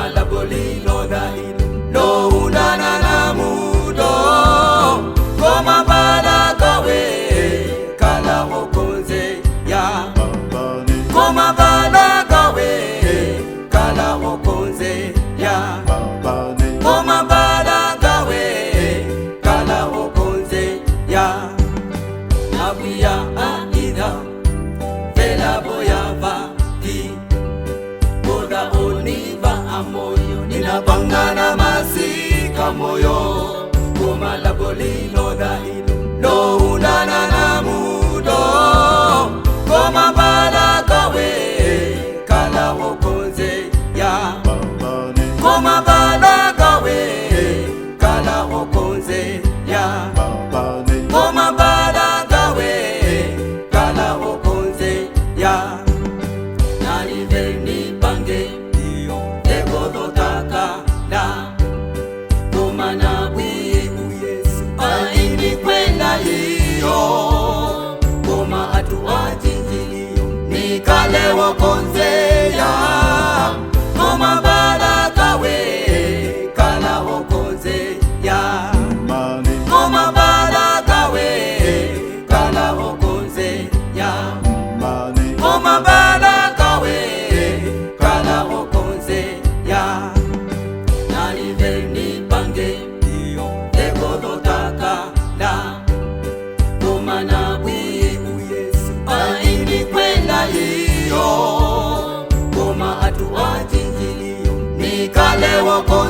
Koma labolilo dahilo lo unana na mudo koma balakawe kala okonze ya koma balakawe kala okonze ya koma balakawe kala okonze ya nabuya aida vela boyava ti boda oniva amoyo ninapangana masika moyo koma labolilo dahilo lo unana na mudo koma balakawe kala okonze ya koma balakawe kala okonze ya koma balakawe kala okonze ya naliveni pange iyo ekodotaka la koma na bwiku Yesu ainikwenda iyo koma atu ajinjiliyo nikale wokonze ya koma balakawe kala wokonze ya koma balakawe kala wokonze ya koma balakawe kala wokonze ya naliveni pange iyo ekodotaka la koma na bwiku Yesu ainikwenda iyo koma atu ajinjiliyo nikale wokonze.